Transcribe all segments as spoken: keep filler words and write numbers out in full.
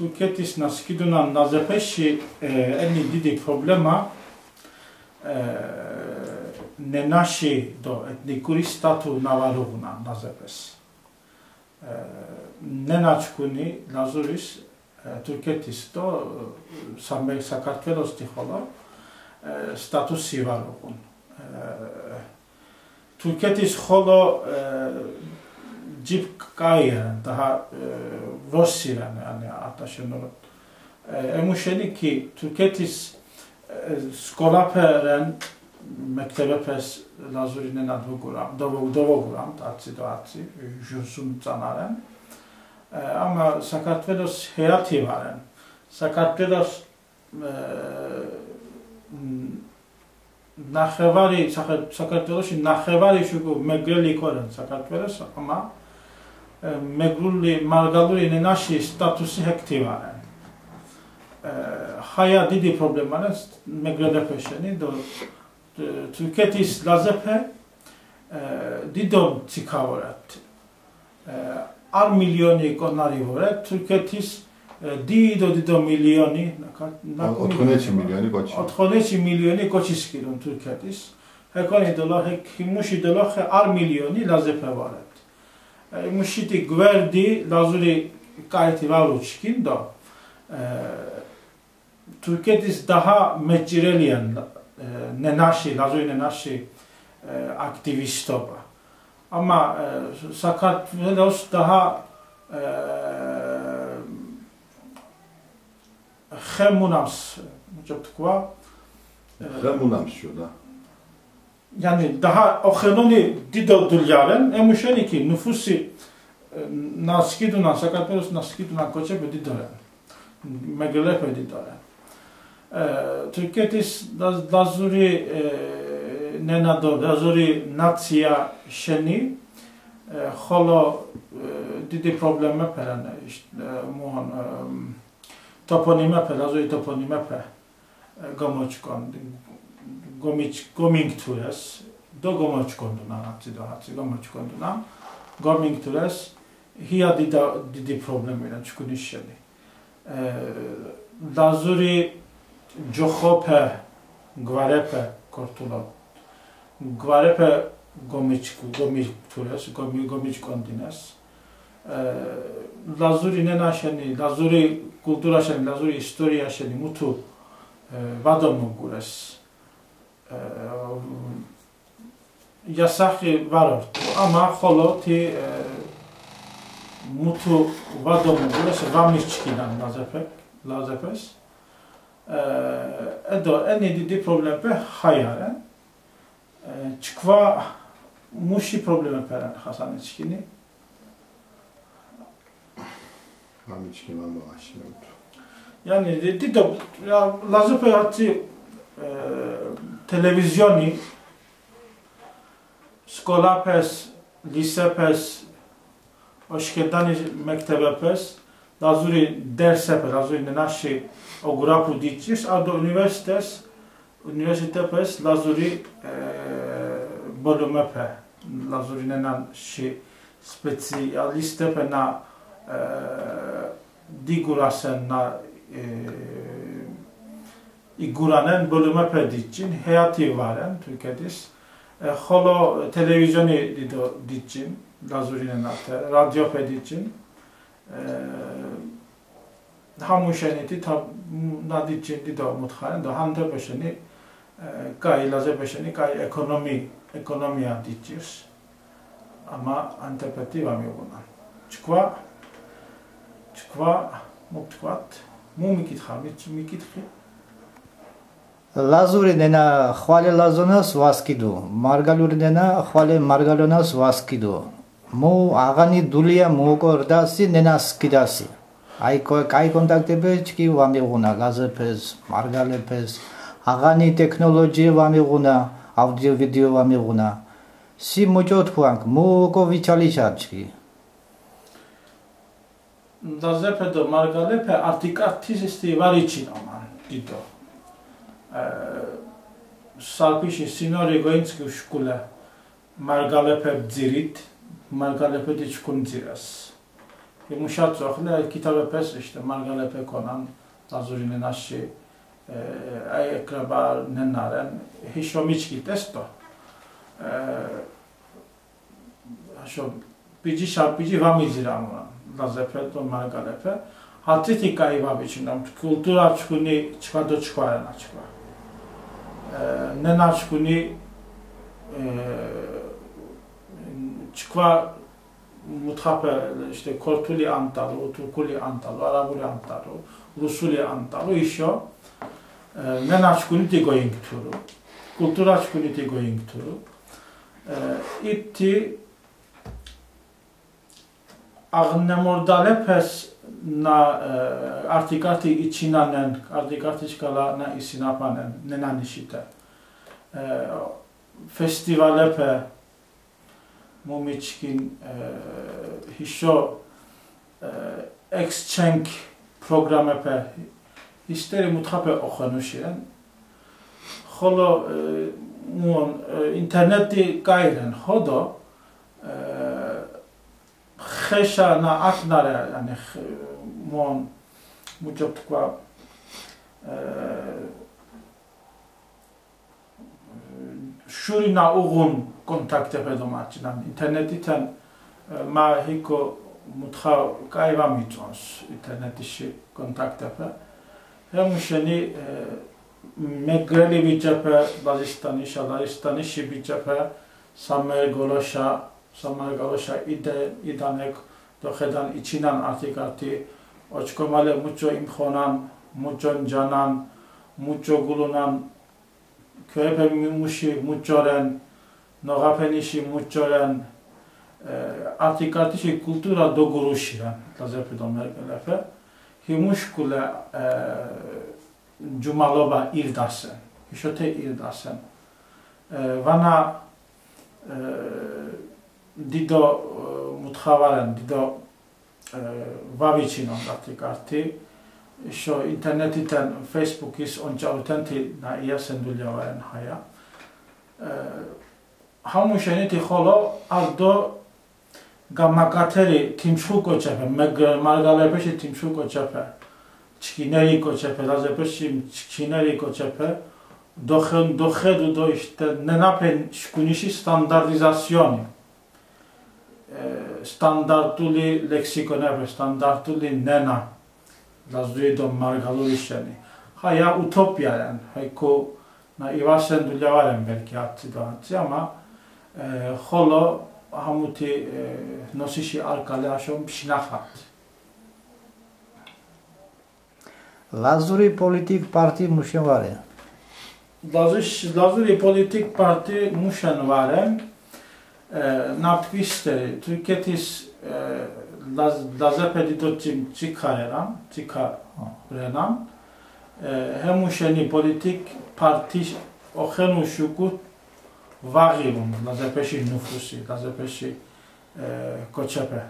Turketis na skidunan Lazepeşi, e, eni didi problema, e, nenaşi do etnikuri statu na var uğunan Lazepes. E, nena çkuni Lazuris, e, Turketis do, e, Same-, Sakartvelosti xolo, e, statusi var uğun. E, Turketis xolo, e, cip kai ren, daha, e, vrosi ren, yani, ataşenoro. E, emu şeni ki Turketis, e, skolape ren, mektebepes Lazuri nena doguram, dovo-, dovoguram, atzi do atzi, jun sum tzana ren. E, ama Sakartvelos heyati varen. Sakartvelos e, n-, naxevari, Saka-, Sakartvelosi naxevari şuku megreli ikoren Sakartvelos, ama, e, megruli, margaluri nenaşi statusi hekti varen. E, haya didi problema ren, megrelepe şeni do, e, Turketis Lazepe, e, dido mtsika voret. E, ar milyoni gonari voret, Turketis, e, dido, dido milyoni, naka-, O-, nakumi otxoneçi milyoni gonari. Milyoni gonari. Otxoneçi milyoni gonari skidun Turketis. Hekoni dolo-, hek-, himuşi doloxe ar milyoni Lazepe voret. E, himuşiti gverdi Lazuri káiti var uçkin do, e, Turketis daha meç̌ireli ren, e, nenaşi, Lazuri nenaşi, e, aktivistoba. Ama, e, Sakartvelos daha, e, xe munams, muç̌o ptkva, e, Xe munams şu da. Yani daha oxenoni dido dulya ren, emu şeni ki nufusi, e, na skidunan, Sakartvelos na skidunan kovçepe dido ren. Megrelepe dido ren. E, Turketis Laz-, Lazuri, e, nena do Lazuri natsiya şeni, e, xolo, e, didi problemepe ren, işte, e, muon, e, toponimepe, Lazuri toponimepe, e, gomoç̌kon-, gomiç-, gominktules, do gomoç̌kondunan, hatzi do hatzi gomoç̌kondunan, gominktules, hiya dida, didi problemi ren çkuniş şeni. E, Lazuri coxope, gvarepe kortulo. Gvarepe gomiçku-, gomiktures, gomi-, gomiç̌kondines. E, Lazuri nena şeni, Lazuri kultura şeni, Lazuri istoriya şeni mutu, e, va domogures. E, yasaxi var ort̆u, ama xolo ti, e, mutu va domogures, va miçkinan Lazepek, Lazepes. E, edo eni didi problempe haya ren. E, çkva muşi problemepe ren Xasaniçkini. Amiçkin ama aşinamtu. Yani, e, dido, ya, Lazepe hatzi, e, televizyoni, skolapes, lisepes, oşkedani mektebepes, Lazuri dersepe, Lazuri nenaşi ogurapu diç̌irs, a do universites, universitepes Lazuri, e, bolumepe, Lazuri nenanşi specialistepe na, e, digurasen na, e, iguranen bolumepe diç̌in, heyati varen Turketis. E, xolo televizyoni dido diç̌in, Lazuri nenate, radyope diç̌in. E, Hamu şeniti ta-, na diç̌in dido mutxaren do hantepe şeni, e, gai Lazepe şeni gai ekonomi, ekonomiya diç̌irs. Ama antepeti va miğunan. Çkva, çkva, mu ptkvat, mu mikitxa, mi, mikitxi. Lazuri nena xvale lazonas va skidu, margaluri nena xvale margalonas va skidu. Mu ağani dulya mu okort̆asi nena skidasi. Ay ko-, gai kontaktepe çki va miğuna, Lazepes, margalepes, ağani teknoloji va miğuna, audio video va miğuna. Si muç̌o t̆kvank, mu okoviçalişa çki. Lazepe do margalepe artikartisti var içinoman dido. E, Sarpişi sinori gointzk̆u şkule margalepe bdzirit, margalepeti çkun bdzires. Himuşa tzoxle kitabepes işte margalepe konan, Lazuri nenaşi, e, ay ekreba nena ren, hişo miçkit̆es do. E, haşo p̌icişa p̌ici va midziramu, Lazepe do margalepe. Hatzi ti kái va viçinam, kultura çkuni çkva do çkva rena çkva. E, nena çkuni, e, çkva mutxape, işte, kortuli ant̆alu, turkuli ant̆alu, arabuli ant̆alu, rusuli ant̆alu, işo, e, nena çkuniti goinkturu, kultura çkuniti goinkturu. E, ipti ağnemordalepes na, e, artikarti içinanen, artikarti çkala na isinapanen, nenanişite. E, festivalepe, mu miçkin, e, hişo, e, exchange programepe, histeri mutxape oxenuşi ren. Xolo, e, muon, e, interneti kái ren, ho do, e, xeşa na agnare, yani, x-, muon, muç̌o ptkva, e, şuri na uğun kontaktepe domaç̌inan. İnternetiten, e, ma hiko mutxa kái va mitzons, internetişi kontaktepe. Hemu şeni, e, megreli biç̌epe, Lazistanişa, Lazistanişi biç̌epe, Samergoloşa, Samergoloşa ide, idanek, doxedan içinan artikarti, oç̌komale muç̌o imxonan, muç̌o ncanan, muç̌o gulunan, kyoepe mimuşi muç̌o ren, noğapenişi muç̌o ren, e, artikartişi kultura doguruşi ren, Lazepe do mergelepe. Himu şkule, e, cumaloba irdasen, hişote irdasen. E, vana, e, dido, e, mutxa va ren, dido, e, va viçinon artikarti. Hişo internetiten, Facebookis onç̌arutenti na iyasen dulya va ren haya. E, hamu şeniti xolo ar do gamagateri timçxu kovçepe, meg-, margalepeşi timçxu kovçepe, çkineri kovçepe, Lazepeşi çkineri kovçepe, doxen-, doxedu do işte nenape şkunişi standartizasyoni, e, standartuli leksikonepe, standartuli nena, Lazuri do margaluri şeni. Haya utopya ren, heko na ivasen dulya va ren belki hatzi do hatzi ama, e, xolo hamuti, e, nosişi ar kále haşo pşinaxat. Lazuri politik parti muşen va ren? Lazuş-, Lazuri politik parti muşen va ren? E, na ptkvi steri, Türkiyetis, e, Laz-, Lazepe dido çi-, ç̌ixa renan, ç̌ixa renan. E, hemu şeni politik parti oxenu şuku va ğirun, Lazepeşi nufusi, Lazepeşi, e, kovçepe,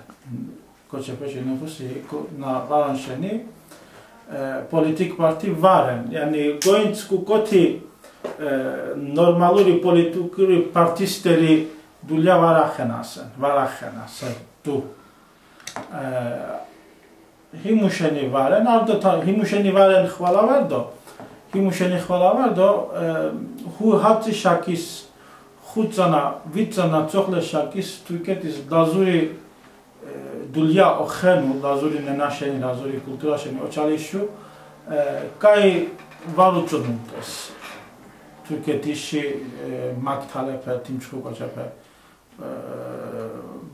kovçepeşi nufusi ko-, na varon şeni, e, politik parti va ren. Yani gointzku koti, e, normaluri politikuri parti steri dulya var axenasen, var axenasen tu. E, himu şeni va ren, ar do ta-, himu şeni va ren xvala var do, himu şeni xvala var do, e, hu hatzi şakis, xut tzana, vit tzana tzoxle şakis Türkiyetis Lazuri, e, dulya oxenu, Lazuri nena şeni, Lazuri kultura şeni oçalişu, e, kái var utzonumt̆es. Türkiyetis, e, maktalepe, timçxu kovçepe, e,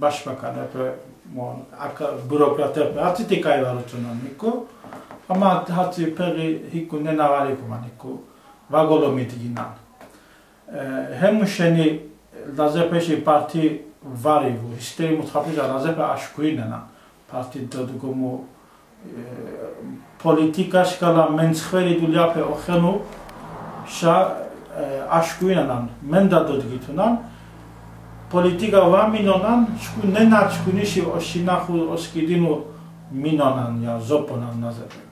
başbakanepe, mon, aka-, burokratepe, hatziti kái var utzonan hiku. Ama hatzi peği hiku nena var ikuman hiku. Va golomidginan. E, hemu şeni Lazepeşi parti var ivu, histeri mutxapişa Lazepe aşkurinena. Parti dodugumu, e, politika şkala mentsxveri dulyape oxenu şa, e, aşkurinanan, mendra dodgitunan, politika va minonan, çku nena çkunişi oşinaxu oskidinu minonan ya zoponan Lazepek.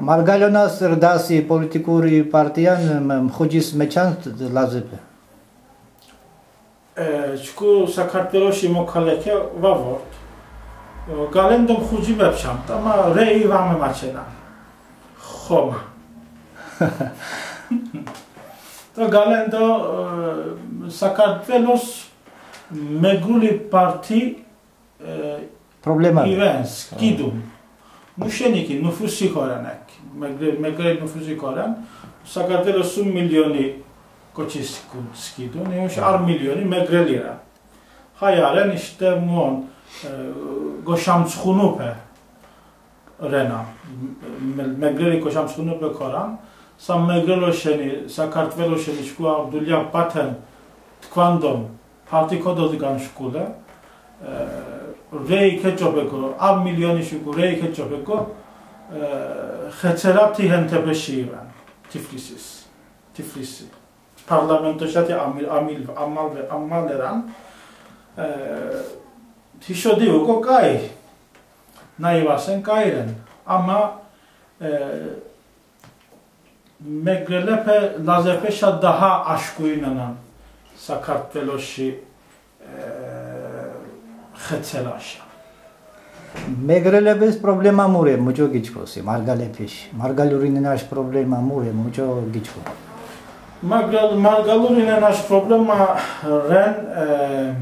Margalonas rdasi politikuri partiyan, m-, mxucis meçan Lazepe? E, çku Sakartveloşi mokaleke va vort. Galendo mxuci mepşamt, ama rei va memaçenan. Xoma. To galendo, e, Sakartvelos megruli parti, e, problema iven, skidun. Muşeni ki nufusi koren ek. Megre, megre nufusi koren. Sakartvelos sum milyoni koçi sku-, skidun. Emuş ar milyoni megreli ren. Haya ren işte muon, e, goşamtsxunupe rena. Me-, megreli goşamtsxunupe koran. Sa megrelo şeni, Sakartvelo şeni çku dulya paten tkvandon parti kodogan şkule. E, rei keç̌opeko, ar milyoni şuku rei keç̌opeko, e, xetzelati hentepe şiiven Tiflisis. Tiflisi. Parlamentoşati amil, amil, amal ve amal eran. E, hişo divuko gai. Na ivasen gai ren. Ama, e, megrelepe Lazepeşa daha aşkuinanan Sakartveloşi, e, xetzelaşa. Megrelepes problema mu re, muç̌o giçkosi, margalepeş. Margalurinenaş problema mu re, muç̌o giçko. Margal-, margalurinenaş problema ren, e,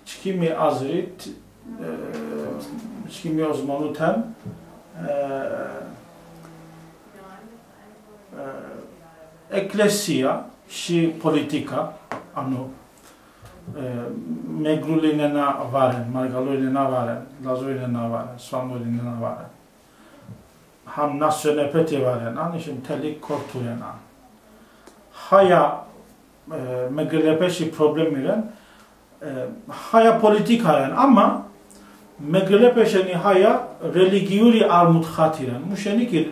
çkimi azrit, e, çkimi ozmonuten, e, e, eklesiya, şi politika, anu, e, megrulinena varen, margalurinena varen, lazurinena varen, svangurinena varen. Ham nasyonepeti varen, ani şi mtelik korturenan. Haya, e, megrelepeşi problemi ren, e, haya politika ren, ama megrelepeşeni haya religiyuri ar mutxati ren. Muşeni ki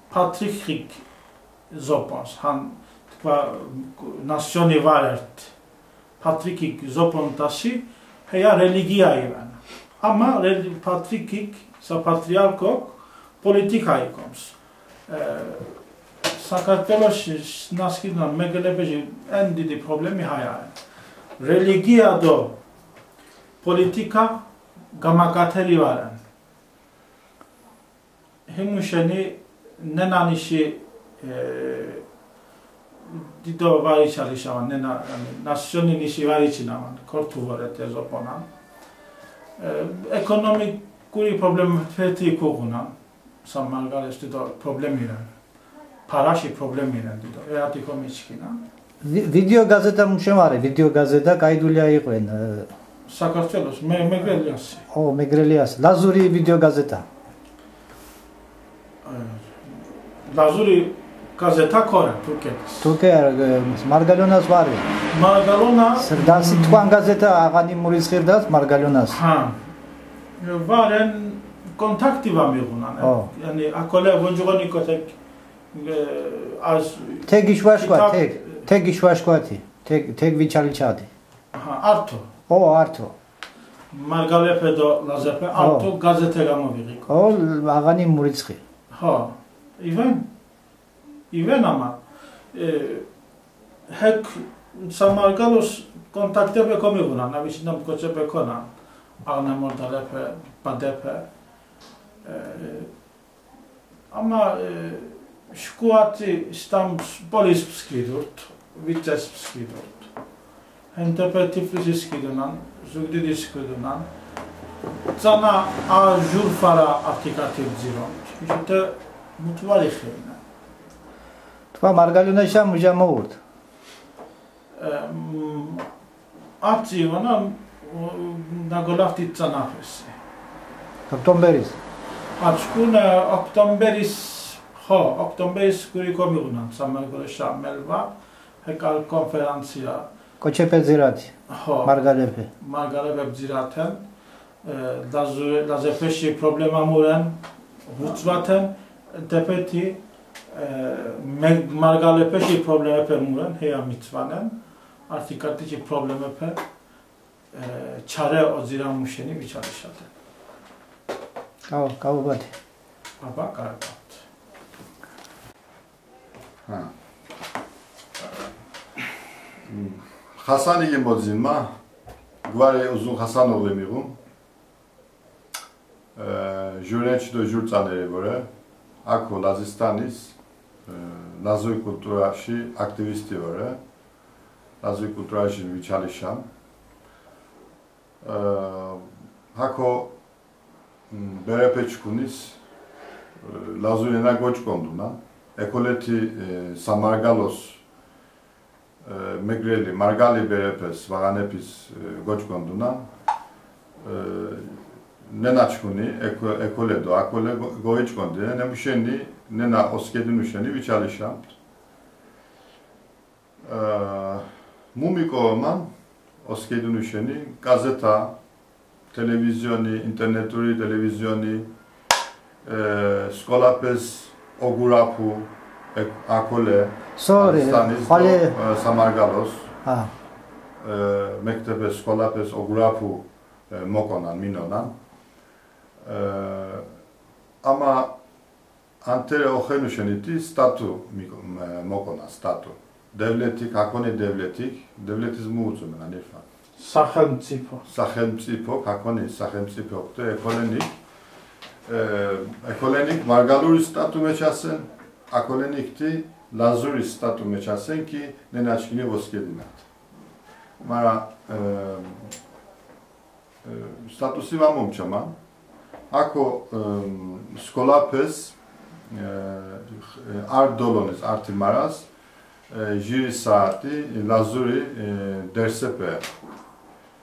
patrikik zopons, han tkva nasyoni var ert. Patrikik zopontasi heya religiya iven. Ama reli-, patrikik, sa patriarkok politika ikoms. E, Sakartveloşi naskinan megelepeşi en didi problemi haya ren. Religiya do politika gamagateri varen. Himu şeni nenanişi, e, dido var içalişaman, nena, yani, nasyonişi var içinaman, kortu voret ezoponan. E, ekonomik guri problemeti kuğunan, sa margales dido problemi ren. Paraşi problemi ren dido. E, ati komiçkinan. Vi-, video gazeta muşen vare, video gazeta gai dulya iqven, e. Sakartvelos, me-, Megrelias. O, Megrelias. Lazuri video gazeta. E, Lazuri gazeta kore, Turketis. Turke, e, Margalonas vare. Margalonas. Sırdarsi tkvan gazeta, Ağani Muris Xirdas, Margalonas. Ha. E, varen kontakti va miğunan, e. O. Yani, akole voncuğoni kotek E, az tek işvaşkva, kitap tek, tek işvaşkvati, tek, tek viçaliçati. Ha, arto. O, arto. Margalepe do Lazepe, o, arto gazete gamoviği. O, Ağani Muritsxi. Ha, iven, iven ama, e, hek sa margalos kontaktepe komiğunan, na viçinden koçepe konan, Ağna Mordalepe, Badepe, e, Ama, e, şkuati İstanbul polis pskidurt, vites pskidurt. Hentepe Tiflisi skidunan, Zugdidi skidunan. Tzana a jur fara artikati bdziront. İşte mutvari xeyna. Tva Margaluna şam uca moğurt. Em, atzi vana, o, na golafti tzanafesi. Oktomberis. Açkuna oktomberis, ho, oktomberis guri komiğunan, sa margalepeşa melva, hek al konferansiya. Koçepe dzirati. Ho. Margalepe. Margalepe bdziraten. E, Lazu-, Lazepeşi problema muren, vutzvaten, tepeti, e, me-, Margalepeşi problemepe muren, heya mitzvanen, artikatici problemepe, e, çare odziramuşeni viçalişaten. Kau, kau badi. Baba karabat. Ha. Xasani gimodzin ma, gvari Uzun Xasanoğlu miğun. Jur eçi do jur tzaneri vore. Ako Lazistanis, e, Lazuri kulturaşi aktivisti vore. Lazuri kulturaşi viçalişam. E, hako, m, berepe çkunis, e, Lazuri nena goç̌konduna. Ekoleti, e, Samargalos, e, megreli, margali berepes, vağanepis, e, goç̌konduna. E, nena çkuni eko-, ekole do akole go-, goiç̌kondinen, emuşeni nena oskedinu şeni viçalişam. E, mu miqoroman oskedinu şeni? Gazeta, televizyoni, interneturi televizyoni, e, skolapes ogurapu, e, akole, Sorry, Dağıstanis do, hale- e, Samargalos, Ha. e, mektebe skolapes ogurapu, e, mokonan, minonan. E, ama Antere oxenu şeniti statu mik-, m-, mokonan, statu. Devletik, hakoni devletik, devletis mu utzumenan, İrfan? Saxemt̆ipho. Saxemt̆ipho, hakoni saxemt̆ipho okte, ekolenik, e, ekolenik margaluri statu meçasen, akolenikti Lazuri statu meçasen ki nena çkini voskedinat. Mara, e, E, statusi va momçaman. Ako, em, skolapes, e, ar dolonis, arti maras, e, jiri saat̆i, e, Lazuri, e, dersepe.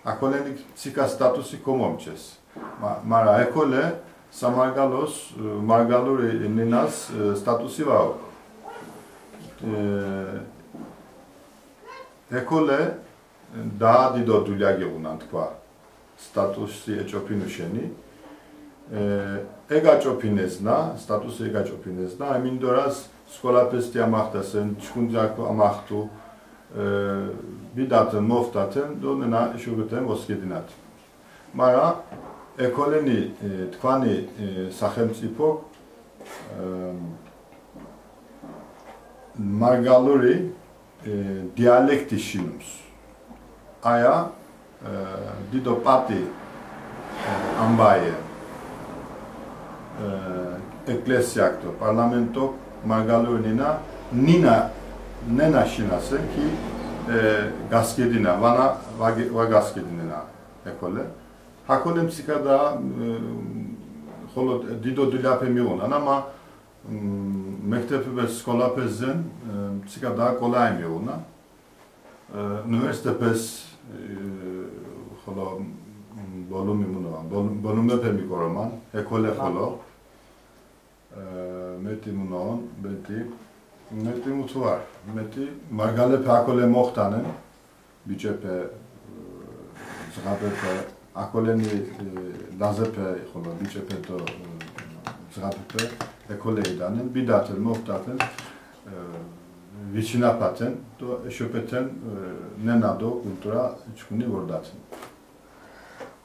Akolenik mtsika statusi komomçes. Ma-, mara ekole Samargalos, e, margaluri ninas, e, statusi va oku. E, ekole Daa dido dulya giğunan tkva. Statusi eç̌opinu şeni. E, egaç̌opinezna, statusi egaç̌opinezna, hemindoras skolapesti amaxtasen, çkundi haku amaxtu, e, bidaten, moftaten do nena eşopeten voskedinaten. Mara ekoleni, e, tkvani, e, saxemt̆ipok, e, margaluri, e, diyalekti şinums. Aya, e, dido p̌at̆i, e, ambaye, e, eklesyak do parlamentok margaluri nina, nina, nena şinasen ki, e, gaskedina, vana va ge-, va gaskedinena ekole. Hakole mtsika daa, e, xolo dido dulyape miğunan ama, m, mektepepes, skolapes zen, e, mtsika daa kolai miğunan. E, universitepes, e, xolo, m, bolumi munovan, bol-, bolumepe miqoroman, ekole xolo. E, met̆i munon, met̆i, met̆i mutu var. Met̆i margalepe akole moxtanen, biç̌epe, e, cğabepe, akoleni, e, lazepe xolo, biç̌epe do, e, cğabepe ekole idanen, bidaten, moxtaten, e, viçinapaten do eşopeten, e, nena do kultura çkuni vordaten.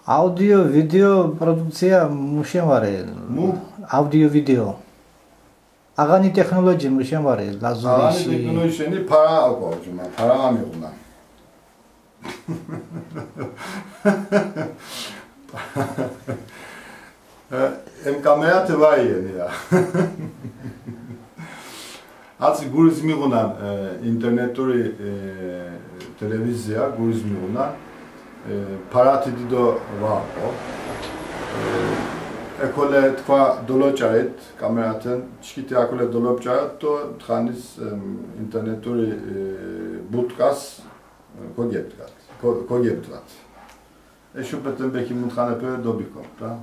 Audio, video produktsiya muşen var e? Mu? Audio, video. Ağani texnoloji muşen var e? Lazuri Ağani işi. Texnoloji şeni para oku cuma, para amiğunan. E, em kamerate var yeni ya. Hatzi guris miğunan, e, interneturi, e, televiziya guris miğunan, e, parati dido var o. E, ekole tkva doloç̌arit kameraten, çkiti akole dolop̌ç̌arit do txanis, em, interneturi, e, but̆k̆as, e, kogebdvat, ko-, kogebdvat. Eşupeten belki mutxanepe dobikomt da.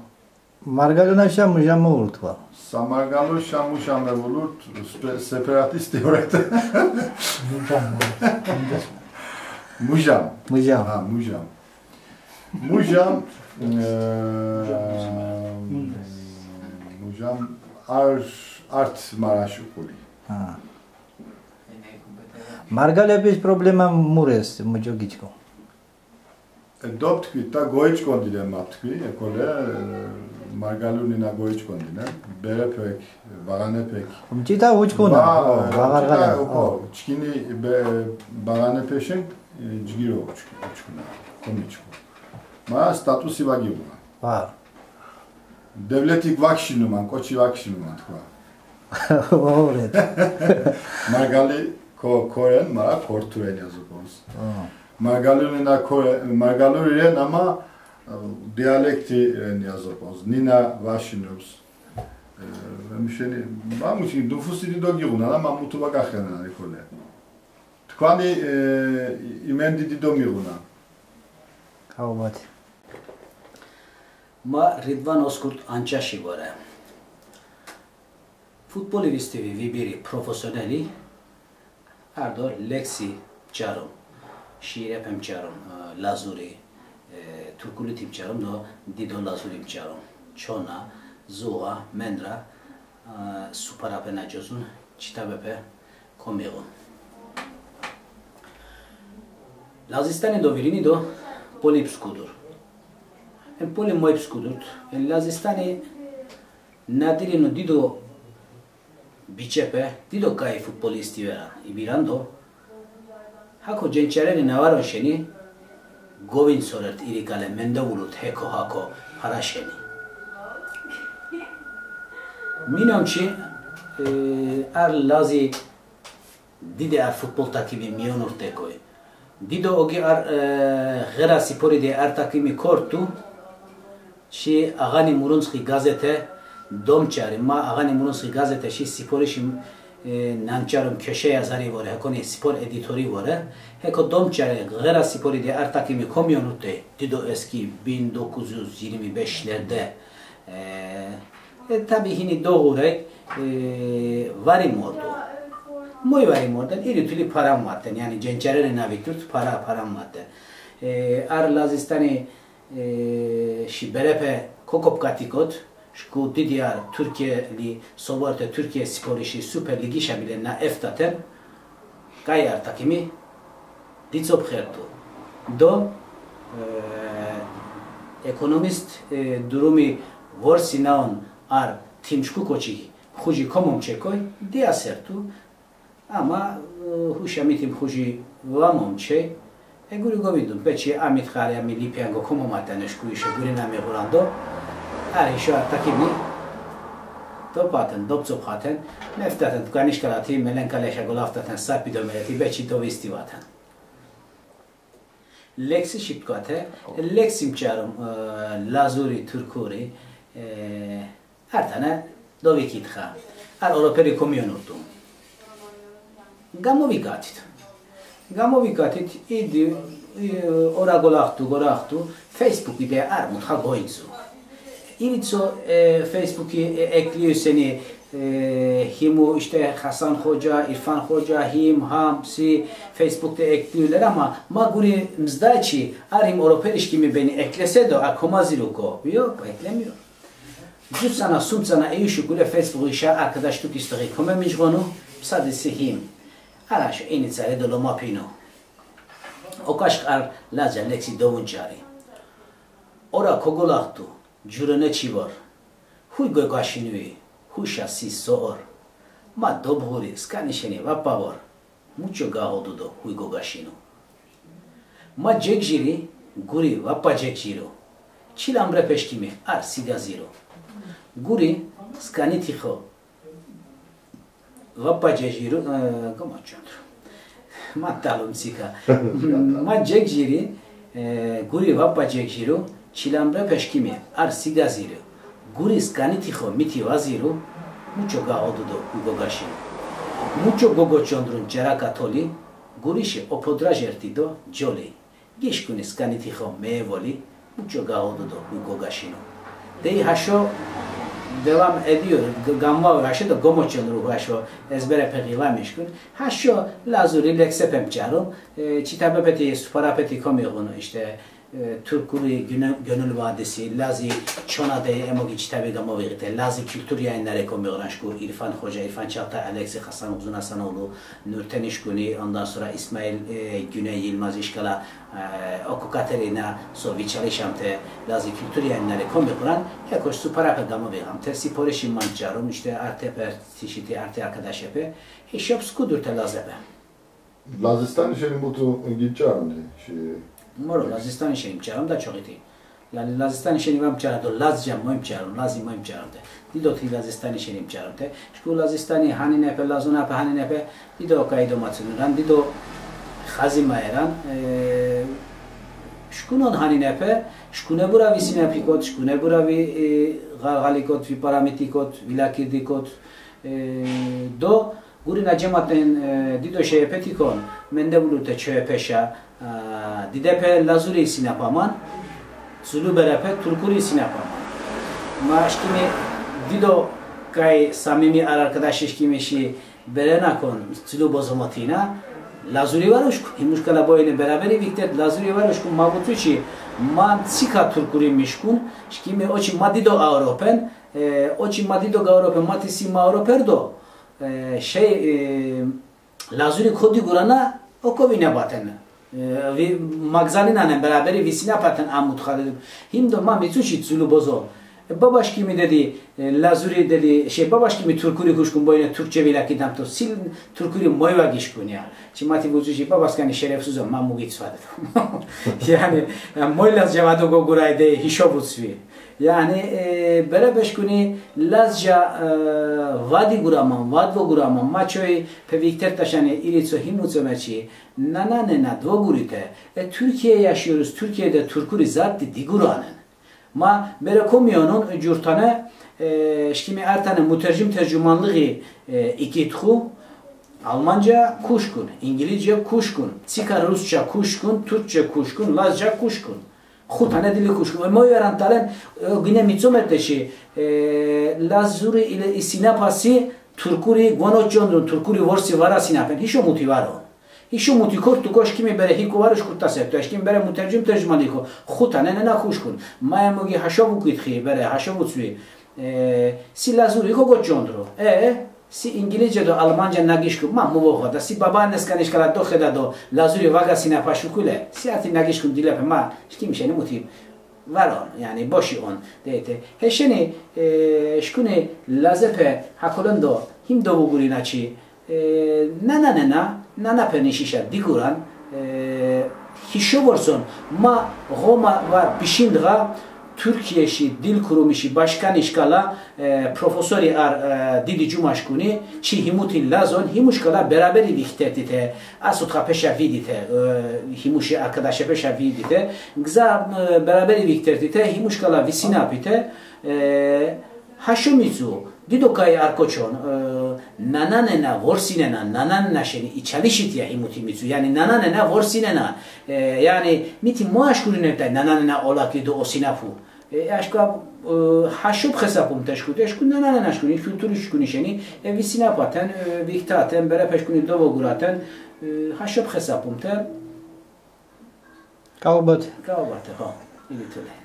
Margalunaşa muja mevulurt va. Samargalunaşa muja mevulurt, spe-, separatist diyorete. Mujam. Mujam. Mujam. Ha, mujam. Mujam, e, mujam ar, art maraşu kuli. Ha. Margalepis problema mures, mujo giçko. E, doptkvi, ta goiç̌kondinen ma tkvi, ekole, e, margalunina goiç̌kondinen, berepek, bağanepek. Mç̌ita uç̌kuna. Va-, o, varğarğala, mç̌ita o, o. Çkini be-, bağanepeşen, e, cgiro uç̌-, uç̌kuna, komiç̌ku. Ma statusi va giğuna. Var. Devletik vakşinuman, kovakşinuman tkva. Oret. Margali ko-, koren, mara korturen yazopons. Margaluri na kore-, margaluri ren ama, e, dialekti ren yazopons. Nina vaşinums. E, muşeni, ma muşeni, dufusi dido giğunan ama mutu vagaxenen arikole. Tkvani, e, imendi dido miğunan. Kavbati. Ma Ridvan Ozkurt Ançaşi vore. Futboli vistivi vibiri profesioneli, ardo leksi mçarum, şiirepe mçarum, e, Lazuri, e, Turkuliti mçarum do dido Lazuri mçarum. Çona, zuğa, mendra, e, suparape na cozun, çitabepe komiğun. Lazistani do virini do poli pskudur. E, poli moy pskudurt. E, Lazistani nadirinu dido biçepe, dido gai futbolisti vera, ibiran do. Hako cençareni na varon şeni, govintsorert iri gale, mendevulut heko hako para şeni. Minomçi, e, ar Lazi dide ar futbol takimi miyonurt̆ekoy. Dido ogi ar, e, ğera sipori de ar takimi kort̆u. Şi ağani Muruntsxi gazete domçari. Ma ağani Muruntsxi gazete şi siporişi, e, nançarum, köşe yazari vore. Hekoni spor editori vore. Heko domçari, ğera sipori de ar takimi komiyonut̆ey. Dido eski, bin dokuz yüz yirmi beşlerde, e, E, tabi hini doğurey, e, var imordu. Moy var imorden, iri tuli param vaten, yani cençareni na viturt, para, param vaten. E, ar Lazistani, e, şi berepe kokopkatikot, şku didi ar Türkiyeli, soborte Türkiye siporişi Süper Ligişa bile na eftaten, Gai ar takimi ditzopxert̆u. Do, e, ekonomist, e, durumi vorsi na on ar timşku kovçi xuci komomçekoy, diasert̆u. Ama, e, huşa mitim xuci va momçey. E, guri govindun, beçi a mitxare, a mi lipiango komomat̆en eşku işe guri na miğuran do, ar hişo ar takimi dop̌aten, dop̌tzopxaten, meftaten, t̆ukanişkalati, melen kaleşa golaftaten, sapi do meleti, beçi dovistivaten. Leksişi p̌t̆kvate, leksi mç̌arum, e, Lazuri, Turkuri, e, Ar tane dovikitxa. Ar oroperi komiyonurt̆u. Gamovigatit. Gamovigatit, idi, i, ora golaxtu, goraxtu, Facebooki de ar mutxa gointzu. İritzo, e, Facebooki, e, ekliyu seni, e, himu işte Hasan Xoca, İrfan Xoca, him, ham, si, Facebook de ekliyorlar ama ma guri mzdaçi, ar him oroperiş kimi beni eklese do, a komaziruko. Yok, eklemiyor. Cu tzana, sum tzana eyuşi gure Facebookişa arkadaşluk isteği komemicğonu, psadisi him. Ar haşo ini tzare dolomapinu. Okaşk ar Lazca leksi dovunç̌ari. Ora kogolaxtu, curone çivor. Huy gogaşinui, huyşa si so or? Ma dobğuri, skani şeni va p̌a vor. Muç̌o gağodu do huy gogaşinu. Ma cegciri, guri va p̌a cegciru. Çilamrepeşkimi ar si gaziru. Guri skaniti xo va p̌a cegciru, e, gomoç̌ondru. Ma t̆alu mtsika. Ma cegciri, e, guri va p̌a cegciru, çilamrepeşkimi ar si gaziru. Guri skaniti xo miti va ziru, muç̌o gağodu do huy gogaşinu. Muç̌o gogoç̌ondrun ç̌eraká toli, gurişi opodra jert̆i do coli. Gişkuni skaniti xo meyevoli, muç̌o gağodu do huy gogaşinu. Dey haşo devam ediyor, g-, gamvavu haşo do gomoç̌ondru haşo, ezbere peği va mişkun. Haşo Lazuri leksepe mç̌arum, e, çitabepeti, suparapeti komiğun, işte, e, Turkuri Güne-, Gönül Vadisi, Lazi Çona dey emogi çitabi gamoviğite, Lazi Kültür Yayınları komiğun aşku İrfan Hoca, İrfan Çaltay, Alexi Hasan, Uzun Hasanoğlu, Nurten İşkuni, ondan sonra İsmail, e, Güney Yılmaz işkala, e, oku Katerina, so viçalişamte, Lazi Kültür Yayınları komiğun, hekoş suparape gamoviğamte, siporişi manç̌arum, işte, arte per, tişiti, arte arkadaşepe, hişop skudurte Lazepe. Lazistani şeni mutu giç̌arun, şi- Moro, Lazistani şeni mç̌arum da çoğiti. Yani Lazistani şeni var mçarado, Lazca moy mçaron, Lazi moy mçaronte. Dido ti Lazistani şeni mçaronte. Şku Lazistani haninepe, Lazonape haninepe, dido kay domatsuneran, dido xazi maeran. E, şkunon haninepe, şkune bura visinapikot, şkune bura vi, e, ğarğalikot, vi paramit̆ikot, vi lakirdikot, e, do guri na cematen, e, dido şeyepetikon, mendevulute çoyepeşa, a, didepe Lazuri isinapaman, Zulu berepe Turkuri isinapaman. Ma şkimi dido kay samimi ar arkadaşi şkimi şi berenakon Zulu bozomotina, Lazuri var uşku, himuşkala boyine beraberi viktet, Lazuri var uşku, ma vutsu çi, ma mtsika Turkuri mişkun, şkimi oçi ma dido aoropen, e, oçi ma dido gaoropen, ma ti si ma aoroperdo, e, şey, e, Lazuri kodigurana okovinapaten. E, vi, magzalinanen beraberi visinapaten a mutxa dedim. Himdo ma mitzu çi Zulu bozo. E, babaşkimi dedi, e, Lazuri dedi, şey, babaşkimi Turkuri kuşkun boyne Türkçe vilakidamto. Sil Turkuri moy vagişkun ya. Çimati vutsu çi babaskani şerefsuz o, ma mugitzva dedim. Yani, e, moy Lazca vado gogurayde hişo vutzvi. Yani, e, berebeşkuni Lazca, e, vadi guraman, vadvo guraman, ma çoy pe viktertaşani iritso himu tsomeçi, nana nena dvogurite, e, Türkiye yaşıyoruz, Türkiye'de Türkuri zatti diguranen. Ma bere komiyonun curtane, e, şkimi artane mutercim tercümanlığı, e, ikitxu, Almanca kuşkun, İngilizce kuşkun, çika Rusça kuşkun, Türkçe kuşkun, Lazca kuşkun. Xu tane dili kuşkun. E, moy veran talen, e, gine mitzomerteşi, e, Lazuri ile isinapasi, Turkuri gonoçondun, Turkuri vorsi varasinapen. Hişo muti varo. Hişo muti kortu koşkimi bere hiku varuş kurtasertu. Eşkimi bere mutercim tercümaniko. Xu tane nena kuşkun. Mayemugi haşo vukitxi bere, haşo vutsvi. E, si Lazuri kogoçondru. E, si İngilizce do Almanca nagişku, ma muvoğoda. Si babaanneskanişkala doxeda do Lazuri vagasina paşukule. Si ati nagişkun dilepe ma, şkim şeni muti var on, yani boşi on, deyte. Heşeni, e, şkuni Lazepe hakolendo him dovugurinaçi, e, nana nena, nanape nişişa diguran, e, hişo vorson, ma Roma var pişindğa, Türkiyeşi Dil Kurumişi başkanişkala, e, profesori ar, e, didi cumaşkuni, çi himuti Lazon, himuşkala beraberi viktertite, a sutxapeşa vidite, e, himuşi arkadaşepeşa vidite, gza, e, beraberi viktertite, himuşkala visinapite, e, haşo mitzu, dido kay ar koçon, e, nana nena vorsinena, nana nena şeni içalişit ya himuti mitzu, yani nana nena vorsinena, e, yani miti moaşkurinetay nana nena olaki do osinapu. E, aşka, e, haşop xesapum teşkut, eşkun nana nena şkuni, kültürü şkuni şeni, e, visinapaten, e, viktaten, berepeşkuni dovoguraten, e, haşop xesapum te. Kaubet. Kaubate, ho, ilitule.